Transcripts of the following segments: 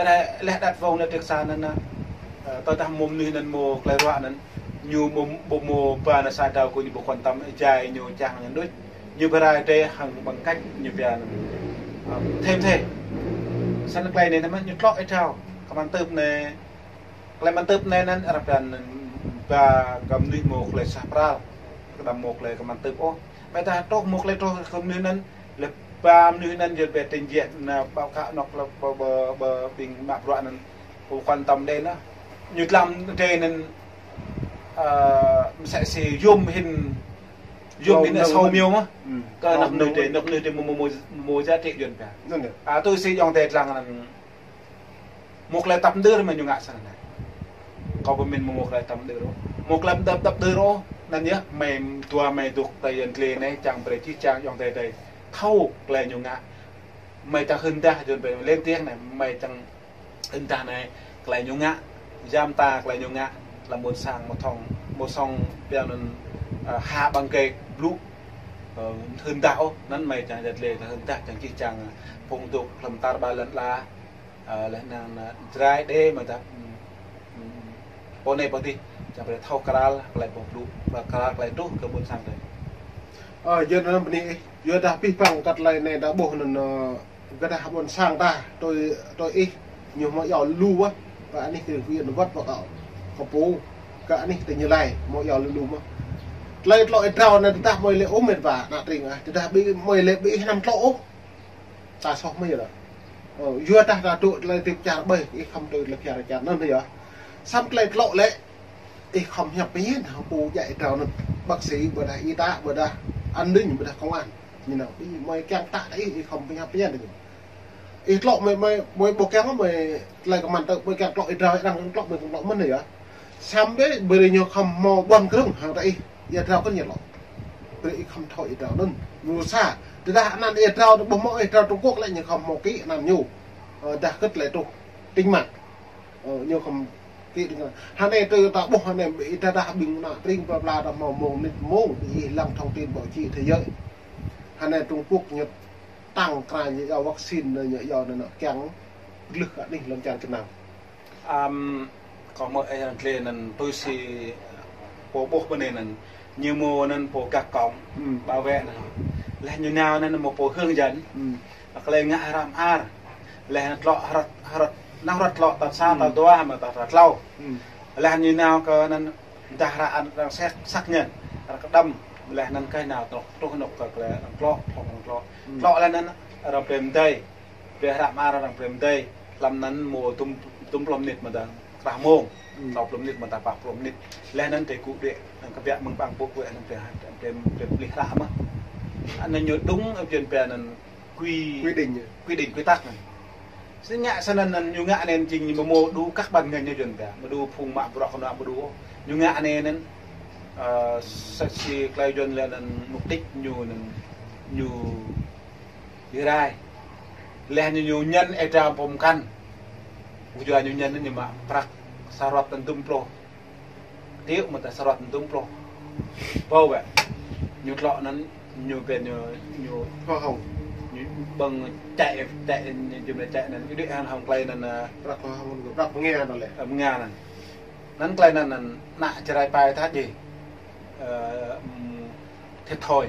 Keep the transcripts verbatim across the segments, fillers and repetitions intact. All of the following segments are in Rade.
Leh, leh đăt wông leh tiêk sa anăn, ơ, tơdah mâo mnuih anăn mâo klei ruă anăn, ñu mâo, mâo, mâo ba anăn sa êdrao kơ ñu ƀu quan tâm, jai ñu čiăng anăn đuč. Ñu bi rai drei hŏng bằng cách ñu pia anăn, ơ, thêm thê. Snăn klei anei anăn ñu tlŏ êdrao. Kman tưp anei, klei kman tưp anei anăn arăng pia anăn ba kơ mnuih mâo klei sah pral. Kđăm mâo klei kman tưp ôh. Ƀiădah truh mâo klei truh kơ mnuih anăn, leh ba mnuih anăn jăl bi tĭng jĕ na ƀâo kă anôk leh ba, ba, ba ƀing mă bruă anăn. Ƀu quan tâm đei na. Ñu tlam drei anăn, ơ, msĕ si yuôm hĭn, yuôm hĭn asâo miêu mơh. Kơ anôk mnuih drei, anôk mnuih drei mâo, mâo, mâo, mâo giá trị yuôm pia. A, tui si ayŏng adei dlăng anăn. Mâo klei tăp mđơr mơh ñu ngă snăn anei. Kâo bi mĭn mâo klei tăp mđơr. Mâo klei tăp, tăp mđơr ôh. Anăn yơh, hmei dua hmei dôk ti êlan dliê anei, čiăng brei jih jang ayŏng adei drei thâo klei ñu ngă. Hmei čiăng hưn dah, yuôm pia lên tiếng anei, hmei čiăng hưn dah anei, klei ñu ngă, ya mta klei ñu ngă, hlăm ƀuôn sang mâo thŏng, mâo sŏng pia anăn, ơ, ha ƀăng kê blŭ, ơ, hưn dah ôh, anăn hmei čiăng êlan dliê hưn dah, čiăng jih jang, ơ, phung dôk hlăm tar ƀar lăn ala, ơ, leh anăn, ơ, Jrai Êđê mơh dah, ơ, ơ, pô anei pô dih, čiăng brei thâo kral klei boh blŭ, kral klei truh kơ ƀuôn sang drei. Ơ, yua anăn bni, yua dah pih păng kăt klei anei dah ƀuh anăn, ơ, Gơ̆ dah ƀuôn sang ta, tui, tui ih, ñu mâo iâo lu wah, kơ anih kơ kuyên wăt wah kâo. Kơ pô, kơ anih tơ ñu lai, mâo iâo lu lu mơh. Tlei tlŏ êdrao anăn tơdah mâo lĕ ôh mĭt wa, ană tring ah, tơdah bi, mâo lĕ bi ih năm tlŏ ôh. Ta soh mơh yơh. Ơ, yua dah ta dôk tlei tĭp čar ƀai, ih khăm tui tlei čar čar anăn yơh. Săm tlei tlŏ lĕ, ih khăm hiăp pơñen, hŏng pô djă êdrao anăn, bác sĩ, ƀiădah y tá, ƀiădah an ninh, ƀiădah công an. Ñu nao, ih mâo kiăng tă ih, ih khăm pơñen pơñen dih. Ih tlŏ mâo, mâo, mâo ƀuh kiăng mâo, tlei kman tơ, mâo kiăng tlŏ êdrao, arăng tlŏ, mâo kiăng tlŏ mơh yơh. Săm bĕ, brei ñu khăm mâo ƀuăn krơ̆ng, hŏng ta ih, êdrao kăn ñu tlŏ. Brei ih khăm thâo êdrao anăn. Mrô sa, tơdah anăn êdrao, ƀuh mâo êdrao Trung Quốc lĕ ñu khăm mâo kĭ anăn ñu. Ơ, dah kơ tlei truh, tính mạng. Ơ, ñu khăm kĭ tĭng. Hơnei tơ ta ƀuh hơnei, ih dah dah ƀing ană tring pla pla dah mâo mông nĭt mông, ih lăng thông tin báo chí thế giới. Hơnei Trung Quốc ñu tăng kra ñu iâo vaccine, ñu iâo anăn kiăng glưh anih lăn čar Việt Nam. Ăm, kâo mơ̆ êlan dliê anăn tui si pô ƀuh mơ̆ng anei anăn, ñu mâo anăn pô gah cổng, bảo vệ anăn. Leh ñu nao anăn mâo pô hướng dẫn. Klei ngă hră mơar. Leh anăn tlŏ hrăt, hrăt, năng hrăt tlŏ tal sa, tal dua, mơ̆ tal, tal tlâo. Leh ñu nao kơ anăn dah hră anăn arăng xác, xác nhận, arăng kđăm, leh anăn kơ nao truh, truh anôk kơ klei arăng tlŏ, tlŏ arăng tlŏ. Tlŏ leh anăn arăng brei mdei, brei hră mơar arăng brei mdei, hlăm anăn mâo dŭm, dŭm pluh mnĭt mơ̆ng dah krah mông, tlâo pluh mnĭt mơ̆ng dah pă pluh mnĭt. Leh anăn drei gŭ đuĕ, anăn kbiă mơ̆ng păng pŭk wĕ anăn brei, brei, brei plih hră mơh. Anăn ñu đúng, yuôm pia anăn quy, quy định, quy tắc anăn. Snăn ngă snăn anăn ñu ngă anei jing ñu mâo đủ các ban ngành ñu yuôm pia. Mâo đủ phung mă bruă kơ anăn mâo đủ. Ñu ngă anei anăn, ơ, sa si klei yuôm leh anăn mục đích ñu anăn ñu bi rai. Leh ñu, ñu ñăn êdrao pô mkăn. Kyua ñu ñăn anăn ñu mă prăk sa ruăt anăn dŭm pluh. Tiŏ mơ̆ ta sa ruăt anăn dŭm pluh. Bâo wĕ. Ñu tlŏ anăn ñu ƀiă ñu, ñu hoa hồng. Ñu ƀơ̆ng čĕ, čĕ, ñu jum čĕ anăn. Ñu đĭ hŏng, hŏng klei anăn, ơ, prăk hoa hồng, prăk mnga anăn leh. Ơ, mnga anăn. Anăn klei anăn, anăn, ană Jrai pai ta jih. Ơ, ưm, thiệt thòi.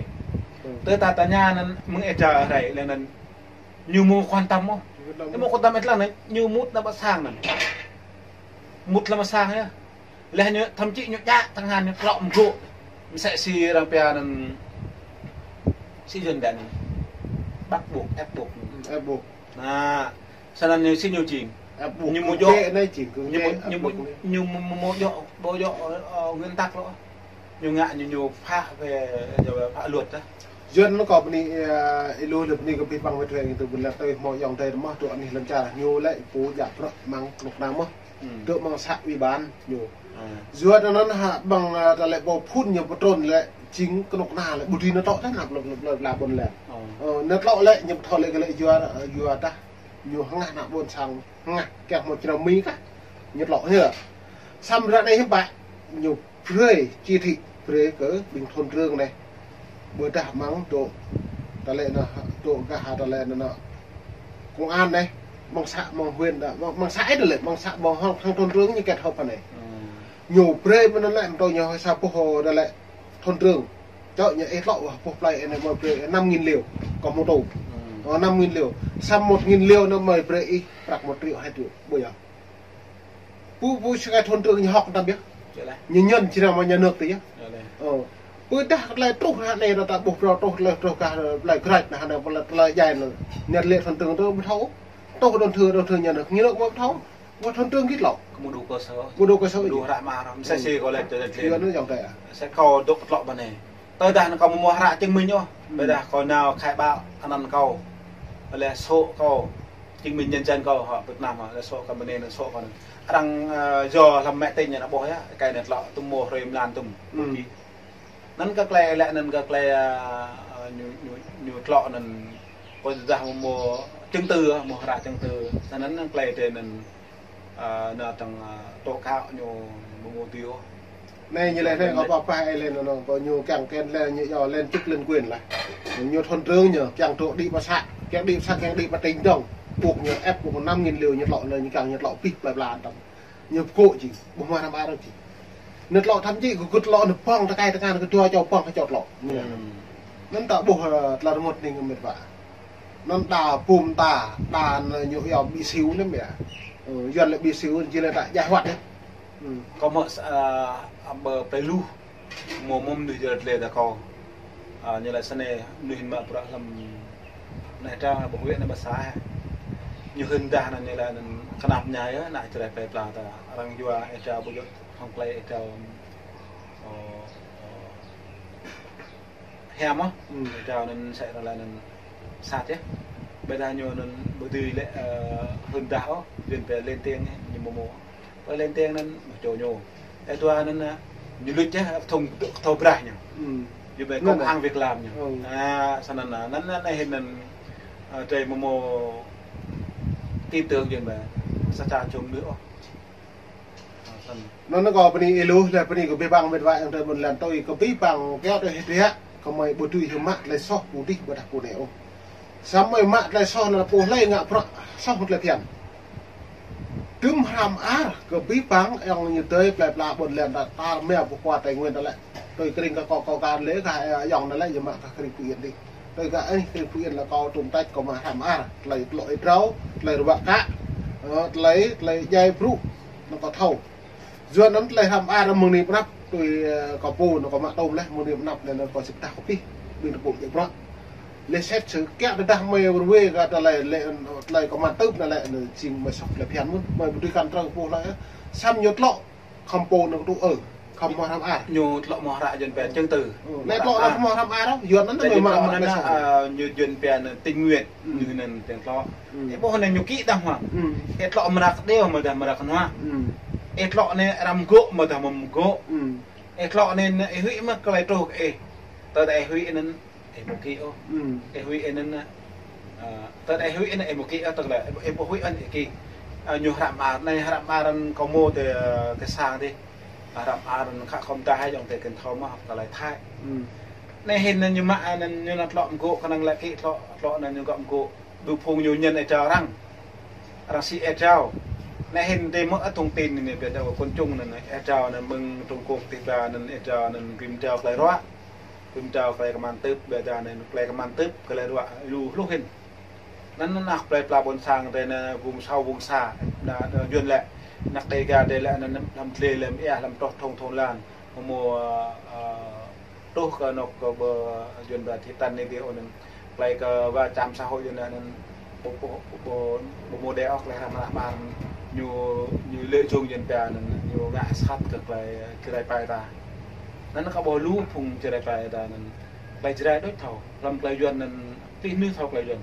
Tơ ta, ta ña anăn mơ̆ng êdrao rai leh anăn ñu mâo quan tâm ôh. Ñu mâo quan tâm êlan anăn ñu mŭt hlăm sang anăn. Mŭt hlăm sang yơh. Leh ñu thậm chí ñu djă tơngan ñu tlŏ mgô̆. Msĕ si arăng pia anăn si yuôm đen. Bắt buộc, ép buộc. Ép buộc. Nah, snăn ñu si ñu jing. Ép buộc ñu mâo djŏ. Ñu mâo, ñu mâo, ñu mâo, mâo djŏ, ƀu djŏ, ơ, ơ, nguyên tắc lŏ. Ñu ngă ñu, ñu phá về, về pháp luật á. Yuôm kơ bni, ơ, ilu leh bni kơ bi păng wĕt wĕt tơ bơlăt tơ mâo ayŏng adei mơh tơ anih lăn čar. Ñu lĕ pô djă prăk mơ̆ng knŭk kna mơh. Tơ mơ̆ng xã ủy ban ñu. Yuôm anăn hă ƀăng, ơ, ta lĕ ƀâo phŭn ñu pơtrŭn lĕ jing knŭk kna lĕ ƀu dưi nao tŏ tơ năp lĕ, lĕ, lĕ, lĕ ƀuôn lĕ. Ơ, nao tŏ lĕ ñu thâo lĕ kơ lĕ yuôm, ơ, yuôm tah. Ñu hngah ană ƀuôn sang, hngah kiăng mâo črâo mi kah. Ñu tlŏ hia. Săm ră anei hiư̆m pă, ñu brei chỉ thị, brei kơ ƀing thôn trưởng anei. Ƀiădah mơ̆ng dôk, ta lĕ anăn, dôk gah ta lĕ anăn, anăn công an anei. mơ̆ng xã, mơ̆ng huyện, mơ̆ng, mơ̆ng xã ih lĕ, mơ̆ng xã, mơ̆ng hŏng, hŏng thôn trưởng ñu kĕt hŏp anei. Ñu brei mơ̆n lĕ, mtô ñu hơi sa boh, ơ, lĕ thôn trưởng. Čŏ ñu ih tlŏ wah boh plei anei mơi brei năm nghìn liều, kơ mô tô. Ơ, năm nghìn liều. Săm một nghìn liều anăn mơi brei ih prăk một triệu, hai triệu. Ƀuh yơh. Pô, pô sơkai thôn trưởng ñu hŏk tăm yơh. Ñu ñăn či răng mă nhà nước ti yơh. Ơ. Pô dah tlei truh anei ta ƀuh brei truh tlei truh kah tlei grăč anei tlei, tlei jai anei. Ñu lĕ thôn trưởng tơ ƀu thâo. Truh đơn thư, đơn thư nhà nước, ñu lĕ ƀu thâo. Ƀu thôn trưởng gĭt lŏ. Kơ mô tô cơ sở. Mô tô cơ sở. Mô tô hră mă hră. Msĕ si kâo lĕ tơ lĕ. Yua anăn yŏng tơ. Msĕ kâo dôk tlŏ ƀơ anei. Tơdah anăn kâo mâo mâo hră chứng minh ôh. Tơdah kâo nao khai báo anăn kâo. Lĕ số kâo. Chứng minh nhân dân kâo hŏ Việt Nam hŏ, lĕ số kâo mơ̆ng anei anăn số kâo anăn. Arăng, ơ, yua hlăm mĕ tĭng anăn ƀuh yơh, êkei anăn tlŏ tŭm mâo hruê mlan tŭm. Anăn kơ klei lĕ anăn kơ klei, ơ, ơ, ñu, ñu, ñu tlŏ anăn kâo tơdah mâo mâo chứng từ, mâo hră chứng từ. Snăn anăn klei drei anăn, ơ, nao tơ̆ng, ơ, tố cáo ñu mâo mâo dư ôh. Anei ñu lĕ anei kâo pap pah ê lĕ anăn kâo ñu kiăng kơ lĕ ñu yua lên chức lên quyền leh. Ñu thôn trưởng ñu kiăng tŭ đĭ ƀă xã, kiăng đĭ ƀă xã, kiăng đĭ ƀă tỉnh dŏng. Buộc ñu ép buộc năm nghìn liều ñu tlŏ lĕ ñu kiăng ñu tlŏ pih plei pla tăm. Ñu pkô či, ƀuh mă hrăm ar či. Ñu tlŏ thăm či, kơ kơ tlŏ ñu pŏng tơkai tơngan kơ dua čô pŏng kơ čô tlŏ. Anăn ta ƀuh, ơ, tla rmut anei mĭt wa. Anăn đa pum ta, đa anăn ñu yua ƀĭ siu anăn yơh. Ơ, Yuăn lĕ ƀĭ siu, či lĕ ta jai huăt yơh. Kâo mơ̆, ơ, ƀơ plei lu. Mâo mâo mnuih jơlăt lĕ ta kâo. Ơ, ñu lĕ snei mnuih mă bruă hlăm anei ta ƀuh wĕ anei ƀă sa. Ñu hưn dah anăn ñu lĕ anăn knap mñai yơh, anăn čơrai plei pla ta. Arăng yua ê ta ƀu djŏ hŏng klei ê ta, ơ, ơ, hiam ôh. Ê ta anăn msĕ arăng lĕ anăn sat yơh. Ƀiădah ñu anăn ƀu dưi lĕ, ơ, hưn dah ôh, Yuăn pia lên tiếng ñu mâo mâo. Ơ, lên tiếng anăn mâo čô ñu. Ê dua anăn, ơ, ñu luč yơh, thŭng thâo brah ñu. Ñu ƀai công ăn việc làm ñu. Ơ. A, snăn anăn, anăn, anăn hĭn anăn, ơ, drei mâo mâo tin tưởng Yuăn ƀai sa čô čông nư ôh. Anăn kâo bơni êlâo leh bơni kơ bi bang mĭt wa ayŏng adei ƀuôn lan tui kơ bi bang kiă tui hĕ hĕ kơ mơi ƀu dưi hmă tlei soh pô dih ƀiădah pô anei ôh. Samơ̆ mă tlei soh anăn pô hlei ngă bruă soh tlei bhiăn. Tŭm hrăm ar kơ bi bang ayŏng adei plei pla ƀuôn lan ta, ta mia pô khua Tây Nguyên ta lĕ. Tui krĭng kơ kâo kâo kăn lĕ kơ ayŏng ta lĕ yua mă kơ krĭng Phú Yên dih. Tui kơ anih krĭng Phú Yên lĕ kâo tŭm tač kâo mă hrăm ar, tlei tlŏ êa drao, tlei ruă kă, ơ, tlei, tlei jai brŭ, anăn kâo thâo. Yua anăn tlei hrăm ar mơ̆ng anei pnăp, tui, ơ, kâo pô anăn kâo mă tŭm leh, mơ̆ng anei pnăp leh anăn kâo sĭt dah kâo pih, ƀing ta pô jai bruă. Leh set sơ kiă tơdah mơi ruê kơ tlei, leh, tlei kâo mă tŭm anăn lĕ, anăn jing mơi soh tlei bhiăn mơ̆n, mơi ƀu dưi kăn trơ pô leh, săm ñu tlŏ, khăm pô anăn tŭ ơ, khăm mâo hrăm ar. Ñu tlŏ mâo hră Yuăn pia chứng từ. Ơ, leh tlŏ leh mâo hrăm ar, Yuăn anăn mơi mă, mă anăn, tlei soh. Ơ, ñu Yuăn pia anăn tình nguyện, ñu anăn tian tlŏ. Ê ƀuh anei ñu kĭ dah mơh. Ê tlŏ mrak điêu mơ̆ dah mrak nua. Ê tlŏ anei hrăm gŏ mơ̆ dah mơ̆ gŏ. Ê tlŏ anei ê huĭ mơ̆ klei truh kơ ê. Tơdah ê huĭ anăn ê ƀu kĭ ôh. Ê huĭ anăn, ơ, tơdah ê huĭ anăn ê ƀu kĭ ôh, tơdah ê ƀu huĭ anăn ê kĭ. Ơ, ñu hrăm ar, anei hrăm ar anăn kâo mâo ti, ơ, ti sang dih. Hrăm ar anăn khă khŏm dah ayŏng adei kăn thâo mơh, kơ lĕ Thái. Anei hĭn anăn ñu mă anăn ñu nao tlŏ mgŏ, knŏng lĕ kĭ tlŏ, tlŏ anăn ñu gŏ mgŏ. Ƀu phung ñu ñăn ê drao arăng. Arăng sĭ ê drao. Anei hĭn drei mơ̆ thông tin anei ƀiădah kơ kŏn čŭng anăn ê drao anăn mơ̆ng Trung Quốc ti ba anăn ê drao anăn gĭm drao klei ruă. Gĭm drao klei kman tưp, ƀiădah anăn klei kman tưp, klei ruă lu hluh hĭn. Anăn anak plei pla ƀuôn sang drei anăn vùng sâu vùng xa, anăn, anăn Yuăn lĕ, anak Đêga drei lĕ anăn hlăm dliê lĕ mơ̆ hlăm troh thôn thôn làng, mâo, ơ, truh kơ anôk kơ ƀơ Yuăn ba thị trấn anei dih anăn. Klei kơ ba trăm xã hội Yuăn anăn ƀu, ƀu, ƀu, ƀu mâo đei ôh klei hrăm hră mơar ñu, ñu lợi dụng Yuăn pia anăn ñu ngă sat kơ klei Jrai plei ta. Anăn kơ ƀuh lu phung Jrai plei ta anăn klei Jrai đuč thâo, hlăm klei Yuăn anăn ti nư thâo klei Yuăn.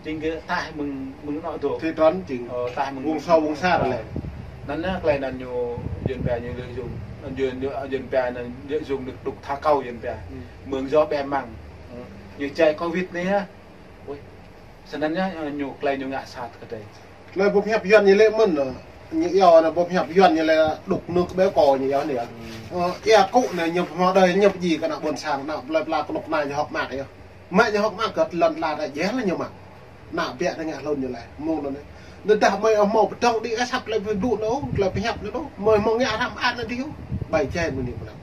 Jing kơ taih mơ̆ng, mơ̆ng anôk dôk. Thị trấn jing. Ơ, taih mơ̆ng vùng sâu vùng xa lĕ. Anăn klei anăn ñu Yuăn pia ñu lợi dụng. Anăn Yuăn, Yuăn, Yuăn pia anăn lợi dụng được đục thả câu Yuăn pia. Mơ̆ng gió bem măng. Ñu jai covid anei. Ui. Snăn ñu, ñu klei ñu ngă sat kơ drei. Klei boh hiăp Yuăn ñu lĕ mơ̆n, ñu iêu anăn boh hiăp Yuăn ñu lĕ đục nước béo cò ñu iêu anei. Ơ, ia kŭ anei ñu pơmă đei ñu pơjing kơ ană ƀuôn sang, ană plei pla knŭk kna ñu hŏk mă yơh. Mă ñu hŏk mă kơ lăn ala ta jeh lĕ ñu mă. Ană biă ta ngă hlŭn ñu lĕ, mơ̆ng anăn. Tơdah mơi mâo pơdŏng đĭ asăp lĕ pơdŭ nô, lĕ pơhiăp nô, mơi mâo ngă hrăm ăt nô diu. Bai jai mơ̆ng anei pơnăp.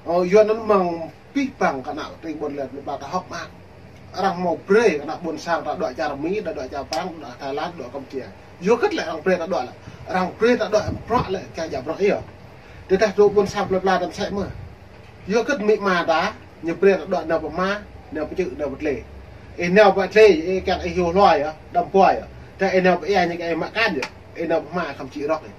Ơ, yua anăn mơ̆ng pih păng kơ ană tring ƀuôn lĕ plei pla ta hŏk mơak. Arăng mâo brei kơ ană ƀuôn sang ta dŏ čar Mi, ta dŏ čar Prăng, ta dŏ Thái Lan, ta dŏ Campuchia. Yua kơ lĕ arăng brei ta dŏ lĕ. Arăng brei ta dŏ bruă lĕ, čar djă bruă yơh. Tơdah dŏ ƀuôn sang plei pla ta msĕ mơh. Yua kơ amĭ ama ta, ñu brei ta dŏ nao pơ hma, nao pơ čư̆, nao pơ tlei. Ih nao pơ tlei, ih kiăng ih hiu hlua yơh, đăm pua yơh. Tơdah ih nao pơ êa ñu kiăng ih mă kan yơh. Ih nao pơ hma khăm čĭ rŏk yơh.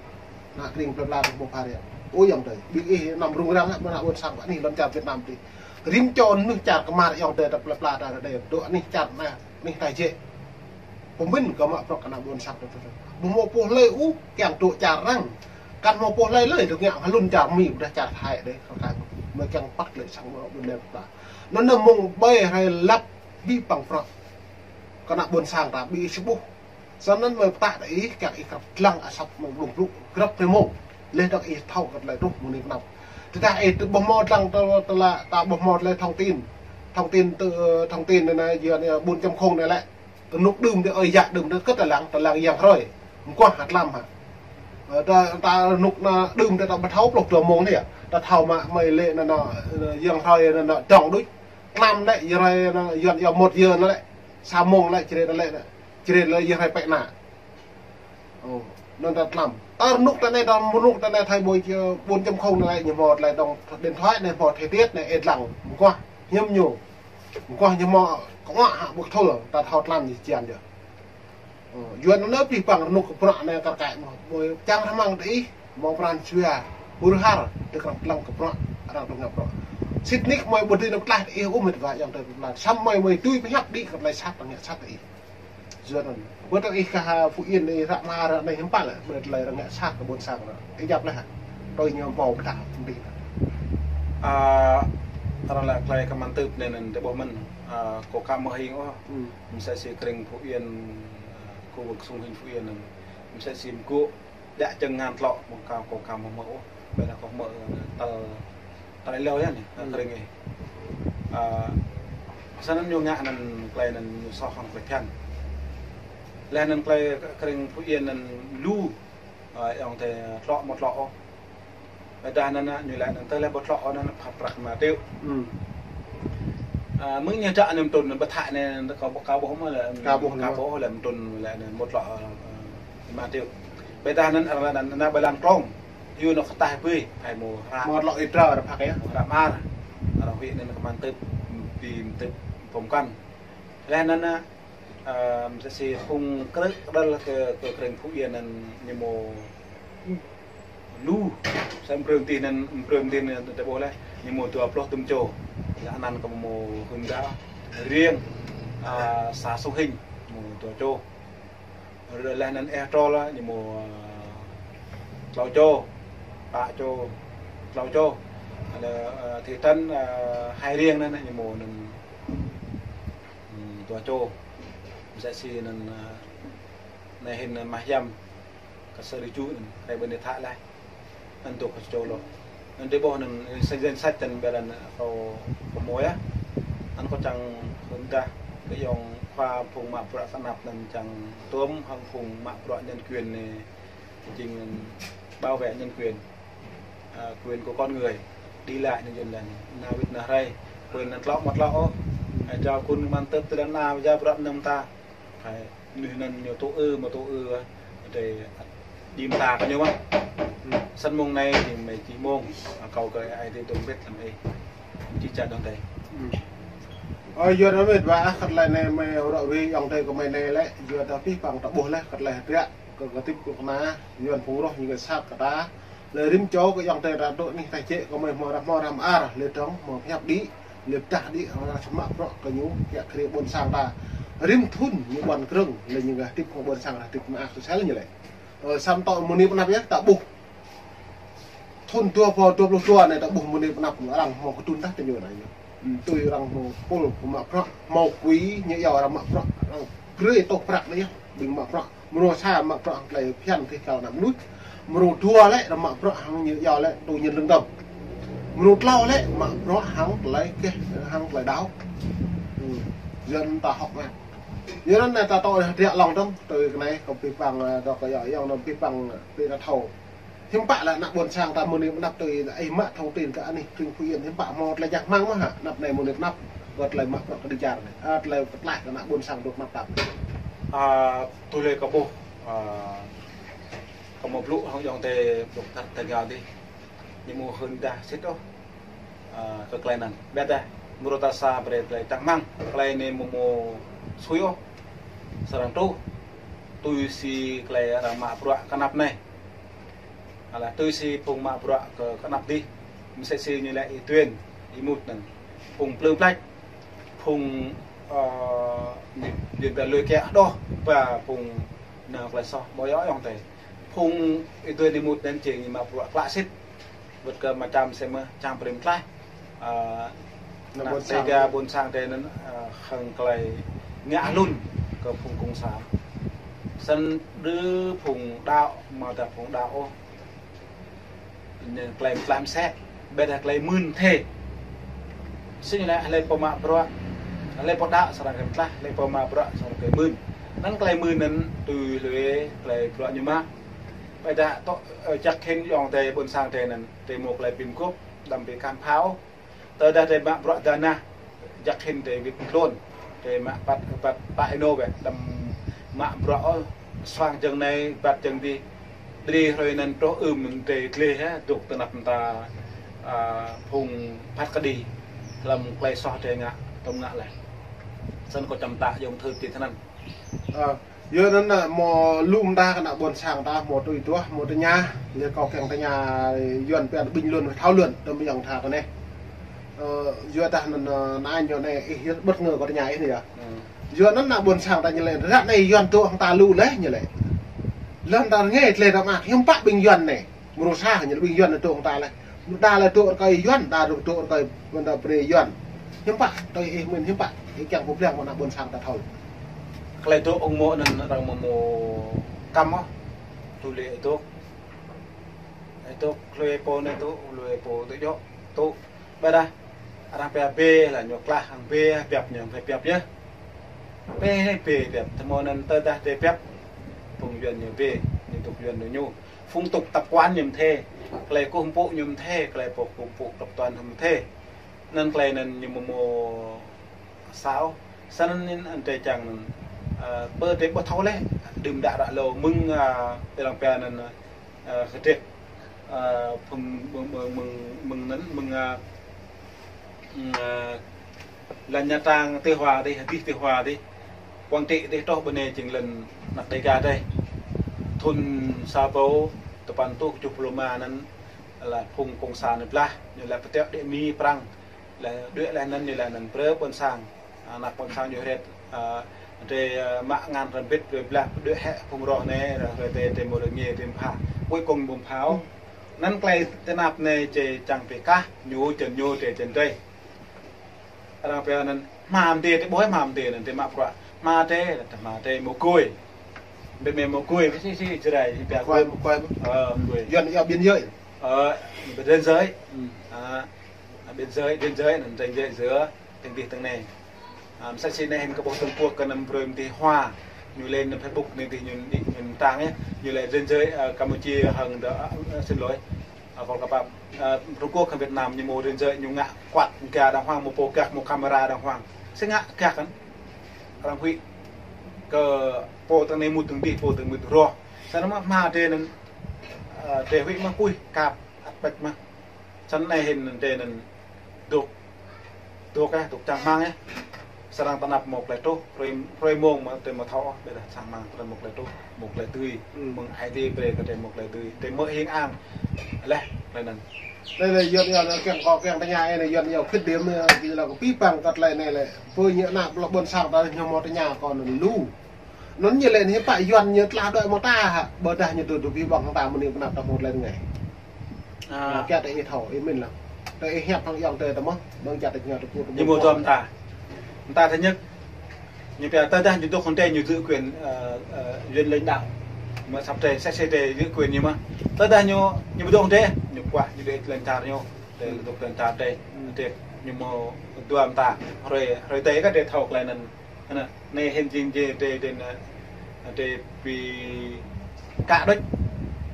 Ană tring plei pla ta mâo phara yơh. Ơ ayŏng adei, ƀing ih năm rŭng răng lĕ, mơ̆ng ană ƀuôn sang ƀă anih lăn čar Việt Nam dih. Rĭm čô mnuih čar Kmar ayŏng adei ta plei pla ta dih, dŏ anih čar anei, anih ta jĕ. Pơmĭn kơ mă bruă kơ ană ƀuôn sang ta. Ƀu mâo pô hlei ôh, kiăng dŏ čar arăng. Kăn mâo pô hlei lei, dŏ ngă hlŭn čar Mi, ƀiădah čar Thái dih, kơ Thái. Mơi kiăng păt lĕ sang mâo ƀuôn lĕ ta. Anăn mơ̆ng ƀai hrei lăp bi păng bruă kơ ană ƀuôn sang ta bi si ƀuh. Snăn mơi ptah đa ih, kiăng ih krăp dlăng asăp mơ̆ng blŭng blŭ, krăp tơ mông. Leh dŏ ih thâo kơ tlei truh mơ̆ng anei pơnăp. Tơdah ih ƀu mâo dlăng tơ, tơ la, ta ƀu mâo tlei thông tin. Thông tin tơ, thông tin anei, yua anei, bốn chấm không anei lĕ. Rơnŭk đưm tơ, ơi, yă đưm tơ, kơ ta lăng, ta lăng yang hrơi. Mkuah hă tlam hă. Ơ, ta, ta rơnŭk anăn đưm tơ, ta ƀu thâo pluh dua mông anei yơh. Ta thâo mă mơi lĕ anăn, anăn, yang hrơi anăn, anăn, dŏng đuč. Tlam lĕ, yang hrơi anăn, yuăn, yuăn một giờ anăn lĕ. Sa mông lĕ, črê anăn lĕ, anăn. Črê lĕ, yang hrơi pĕ anăn. Ơ, anăn ta tlam. Ta rơnŭk ta anei, ta rơnŭk ta anei, thay đổi, ơ, bốn chấm không anăn lĕ, ñu mâo tlei dŏng điện thoại anei, mâo thời tiết anei, êdlăng. Mkuah, hiam ñu. Mkuah ñu mâo kơ ngă hă ƀuh thul, ta thâo tlam ñu čian yơh. Ơ, yua anăn pih păng rơnŭk kơ bruă anei kar kaĭ mâo, mâo čang rơmang tơ ih, mâo pran jua, hur har, tơ krăp dlăng kơ bruă, arăng dŏ ngă bruă. Sĭt nik mâo ƀu dưi nao ptlaih tơ ih ôh mĭt wa ayŏng adei plei pla. Săm mơi mơi tui pơhiăp đĭ kơ tlei sat ta ngă sat tơ ih. Yua anăn. Ƀudah ih kơ Phú Yên ih ră mă ră anei hiam pă lĕ, ƀudah tlei arăng ngă sat kơ ƀuôn sang anăn. Ih djăp leh hă. Tui ñu mâo pơdah mdih. A, arăng lač klei kman tưp anei anăn tơ ƀuh mơ̆n. A, kâo ka mơ̆ng hing ôh. Hmm. Msĕ si krĭng Phú Yên, a, khu vực xung quanh Phú Yên anăn. Msĕ si mgô̆ djă jơ̆ng ngăn tlŏ, mâo ka, kâo ka mâo mơ̆ ôh. Ƀiădah kâo mơ̆, tal, tal êlâo yơh anei, hmm, krĭng ih. A, snăn ñu ngă anăn klei anăn ñu soh hŏng klei bhiăn. Leh anăn klei krĭng Phú Yên anăn lu, a, ayŏng adei tlŏ mâo tlŏ ôh. Ƀiădah anăn, a, ñu lač anăn tơl leh ƀu tlŏ ôh anăn phạt prăk êma triệu. Hmm. A, mơ̆ng ñu djă anăn mtrŭn ƀu thâo anei, kâo, kâo ƀuh mơh leh, kâo ƀuh kâo leh. Ƀuh leh mtrŭn leh anăn ƀu tlŏ, a, êma triệu. Ƀiădah anăn, anăn, anăn, anăn ƀai lăng trong. Yua anăn ktah bui, ƀai mâo hră. Mâo tlŏ ih drao arăng phak yơh. Mâo hră mơar. Arăng huĭ anăn kman tưp, bi mtưp pơm kăn. Leh anăn, a, a, msĕ si phung krư̆ kđăl kơ, kơ krĭng Phú Yên anăn ñu mâo lu, sa mprơm tih anăn, mprơm tih anăn tơ ƀuh leh, ñu mâo dua pluh dŭm čô. Leh anăn kơ mâo hưn dă, riêng, a, xã Sông Hinh, mâo dua čô. Leh anăn Ea Trol, ñu mâo, a, tlâo čô, pă čô, tlâo čô. Leh, a, thị trấn, a, Hai Riêng anăn, ñu mâo anăn, hmm, dua čô. Msĕ si anăn, a, anei hĭn, a, mah yăm, kơ Sa Ri Ju anăn, krei ƀuôn Êa Thă leh. Anăn dôk kơ čô lŏ. Anăn drei ƀuh anăn, danh, danh sách anăn ƀiădah anăn kâo, kâo mâo yơh. Anăn kâo čiăng hưn dah, kơ ayŏng khua phung mă bruă kơ anăp anăn čiăng tuôm hŏng phung mă bruă nhân quyền anei, jing bảo vệ nhân quyền, a, quyền của con người, đi lại anăn jing leh, nao wĭt nao hriê, quyền anăn tlŏ mâo tlŏ ôh. Ai drao kun kman tưp tơdah nao ya bruă anăn ta. Ai, mnuih anăn ñu tŭ ư, mâo tŭ ư, a, drei, a, đĭ mta kơ ñu mơh. Hmm. Snăn mông anei, jing mei čih mông, a, kâo kơ ai tiê dôk mbĭt hlăm ih. Čih ča dơ̆ng tei. Hmm. Ơ, yua anăn mĭt wa, kơ tlei anei mei ră ruai ayŏng adei kơ mei anei lĕ, yua dah pih păng ta ƀuh leh, kơ tlei hdră, kơ, kơ hdĭp kơ kna, yua phung roh ñu kơ sat kơ ta. Leh rĭm čô kơ ayŏng adei ta dôk anih ta jĕ kơ mei mâo rah mâo rah mơar, leh dơ̆ng mâo pơhiăp đĭ, leh ptah đĭ, arăng sơmă bruă kơ ñu, kiă kriê ƀuôn sang ta. Rĭm thŭn ñu ƀuăn krơ̆ng, leh ñu ngă hdĭp kơ ƀuôn sang, hdĭp mơak sosial ñu leh. Ơ, săm tŏ mơ̆ng anei pơnăp yơh, ta ƀuh. Thŭn dua êbâo dua pluh dua anei ta ƀuh mơ̆ng anei pơnăp arăng mâo kdŭn tah tơ ñu anei ñu. Hmm, tui arăng mâo pôl kơ mă bruă, mâo quỹ ñu iêu arăng mă bruă, arăng brei tôh prăk anei yơh, ƀing mă bruă. Mrô sa mă bruă hŏng klei bhiăn kơ kâo ană mnuih. Mrô dua lĕ, arăng mă bruă hŏng ñu iêu lĕ, tơ ñu lưng dơ̆ng. Mrô tlâo lĕ, mă bruă hŏng klei keh, hŏng klei đăo. Hmm, yua anăn ta hŏk mơak. Yua anăn ta tŏ dah triă lŏng dơ̆ng, tui kơ anei, kơ bi păng, ơ, dŏ kơ yŏ yŏng nŏ bi păng, bi ta thâo. Hiư̆m pă lĕ ană ƀuôn sang ta mơ̆ng anei mnăp tui ih mă thông tin kơ anih tring Phú Yên, hiư̆m pă mâo tlei jăk hmăng mơh hă, anăp anei mơ̆ng anei mnăp, kơ tlei mă prăk kơ djar anei, ơ, tlei pơtlaih kơ ană ƀuôn sang dôk mnăp tap. A, tui lĕ kơ ƀuh, a, kơ mâo blŭ hŏng ayŏng adei ƀuh tar tơngia dih. Ñu mâo hưn dah sĭt ôh. A, kơ klei anăn. Ƀiădah, mrô ta sa brei klei čang hmăng, klei anei mâo mâo sui ôh. Srăng truh. Tui si klei arăng mă bruă kơ anăp anei. Alah, tui si phung mă bruă kơ, kơ anăp dih. Msĕ si ñu lĕ Y Tuyên, Y Mut anăn. Phung plư plač. Phung, ơ, ñu, ñu ba lui kiă hđoh, ba phung nao klei soh, mâo yŏ ayŏng adei. Phung Y Tuyên Y Mut anăn jing ñu mă bruă klă sĭt. Wăt kơ mčăm msĕ mơh, čang brei mtlaih. Ơ, anăp ƀuôn sang. Dega ƀuôn sang drei anăn, ơ, hŏng klei ngă hlŭn kơ phung cộng sản. Snăn đơ phung đăo, amâodah phung đăo ôh. Anăn klei mtlaih msĕ, ƀiădah klei mưn mdê. Snăn lĕ, hlei pô mă bruă, hlei pô đăo srăng kơ mtlaih, hlei pô mă bruă srăng kơ mưn. Anăn klei mưn anăn tui hluê klei bruă ñu mă. Ƀiădah tŏ, ơ, jăk hĭn ayŏng adei ƀuôn sang drei anăn, drei mâo klei bi mguôp, đăm bi kăm phao. Tơdah drei mă bruă danah, jăk hĭn drei wĭt mklôn. Drei mă păt, păt, păt ênô wĕ, đăm mă bruă ôh, suang jơ̆ng anei, păt jơ̆ng dih. Drei hruê anăn truh ưm drei dleh, hă, dôk ti anăp mta, a, phung phat kđi. Hlăm klei soh drei ngă, tŭm ngă leh. Snăn kâo čăm mtă ayŏng thơ ti tinăn. Ơ, yua anăn, ơ, mâo lu mta kơ ană ƀuôn sang ta, mâo tui duah, mâo tơña, leh kâo kiăng tơña, Yuăn pia bình luận, thảo luận, tơm ayŏng tha kơ anei. Ơ, yua dah anăn, ơ, anăn ñu anei, ih yơh bất ngờ kâo tơña ih anei yơh. Yua anăn ană ƀuôn sang ta ñu lĕ, ră anei Yuăn tŭ hŏng ta lu leh ñu lĕ. Lăn ta ngê tlei ta mă, hiư̆m pă ƀing Yuăn anei. Mrô sa ñu lĕ ƀing Yuăn tŭ hŏng ta leh. Đa lĕ tŭ rơkơi Yuăn, đa rŭ-, tŭ rơkơi ƀuôn ta brei Yuăn. Hiư̆m pă, tui ih mĭn hiư̆m pă, ih kiăng pô pliăng mơ̆ng ană ƀuôn sang ta thâo. Klei tŭ ung mô̆ anăn arăng mâo mâo kăm ôh. Tui lĕ tŭ. Tŭ, hluê pô anei tŭ, hluê pô tŭ djŏ, tŭ. Ƀiădah, arăng pia bê lah ñu klah hŏng bê, biăp ñu hŏng bê biăp yơh. Bê anei bê biăp, tơmâo anăn tơdah drei biăp. Phung Yuăn ñu bê, ñu tŭk Yuăn ñu ñu. Phong tục tập quán ñu mthê, klei kkuh mpŭ ñu mthê, klei pô kkuh mpŭ tập quán ñu mthê. Anăn klei anăn ñu mâo mâo sa ôh. Snăn anăn drei čiăng anăn, ơ, pơ drei ƀuh thâo leh, đưm đă ră lâo mơ̆ng, ơ, arăng pia anăn, ơ, kdrêč, ơ, phung mơ̆ng, mơ̆ng, mơ̆ng, mơ̆ng anăn, mơ̆ng, ơ, mơ̆ng, ơ, lăn Nha Trang Tây Hòa dih, dih Tây Hòa dih. Quảng Trị dih truh ƀơ anei jing lăn anak Đêga dih. Thŭn sa êbâo dua păn êtuh kjuh pluh êma anăn, leh phung cộng sản anei blah, ñu lĕ pơtiŏ đĭ Mi Prăng. Leh đuĕ leh anăn ñu leh anăn brei ƀuôn sang. Anak ƀuôn sang ñu hriêt, ơ, drei, ơ, mă ngăn răm bĭt, drei blah đuĕ hĕ phung roh anei, ră hruê tê, tê mâo lĕ ngê, tê mbha. Cuối cùng ƀu mbha ôh. Anăn klei ti anăp anei drei čiăng bi kah, ñu čăn ñu drei čăn drei. Arăng pia anăn hma mdê, drei ƀuh hma mdê anăn, drei mă bruă. Hma drei, hma drei mâo gui. Bi mâo gui, bi si, si, Jrai, bi pia gui. Mâo gui, mâo gui. Ơ, gui. Yuăn yơh biên giới. Ơ, biên giới. À, biên giới, biên giới, anăn ranh giới giữa tơng dih tơng anei. À, msĕ si anei hĭn kơ ƀuh Trung Quốc kơ anăn brei mdih hua. Ñu lên Facebook anei dih ñu, ñu mtrang yơh. Ñu lĕ ranh giới, à, Campuchia hŏng dơ, à, xin lỗi. À, kâo kơ pap, à, Trung Quốc hŏng Việt Nam ñu mâo ranh giới ñu ngă kuăt ga đang hoang, mâo pô gak, mâo camera đang hoang. Si ngă gak kăn. Arăng huĭ kơ pô tơng anei mŭt tơng dih, pô tơng mŭt roh. Snăn mă hma drei anăn, à, drei huĭ mă kuih kăp, ăt pĕč mă. Snăn anei hĭn drei anăn dôk, dôk, ơ, dôk čang hmăng, ơ. Srăng ti anăp mâo klei truh, hruê, hruê mông mă drei mâo thâo, ƀiădah čang hmăng drei mâo klei truh, mâo klei dưi. Mơ̆ng Aê Diê brei kơ drei mâo klei dưi. Drei mơ̆ hing ang. Leh, klei anăn. Anei lĕ Yuăn yơh, kiăng kâo kiăng tơña, anei Yuăn yơh khuyết điểm, ơ, kơ lĕ kơ bi păng kơ klei anei lĕ. Pô ñu ană ƀuôn sang ta ñu mâo tơña kâo anăn lu. Anăn ñu lĕ hiư̆m pă Yuăn ñu tla đuĕ mâo ta hă, ƀiădah ñu tŭ, tŭ bi ƀơ̆ng hŏng ta mơ̆ng anei mnăp ta mâo klei ngă. À. Kiă tơ ih thâo, ih mĭn lăng. Tơ ih hiăp hŏng ayŏng tơ tơ mơh, ƀơ̆ng čăt tơ ñu tơ put. Ñu mâo tơm ta. Mta thứ nhất, ñu pia tơdah ñu dôk hŏng drei ñu giữ quyền, ơ, ơ, quyền lãnh đạo. Mă săp drei, sĕ sĕ drei giữ quyền ñu mă. Tơdah ñu, ñu dôk hŏng drei, ñu kuah, ñu dôk lăn čar ñu. Drei dôk lăn čar drei. Drei, ñu mâo dua mta. Hruê, hruê drei kơ drei thâo klei anăn. Anăn, anei hĭn jing jê drei, drei, anăn, drei bi kă đuč,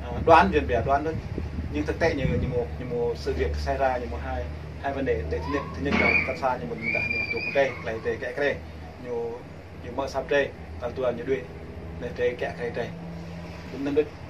à, đoán, yuăn pia đoán đuč. Nhưng thực tế ñu, ñu mâo, ñu mâo sự việc xảy ra, ñu mâo hai, hai vấn đề. Drei thứ nhất, thứ nhất là tal sa ñu mâo mdah ñu dôk drei, klei drei kiă kriê. Ñu, ñu mă asăp drei, tal dua ñu đuĕ, leh drei kiă kriê drei. Anăn đuč.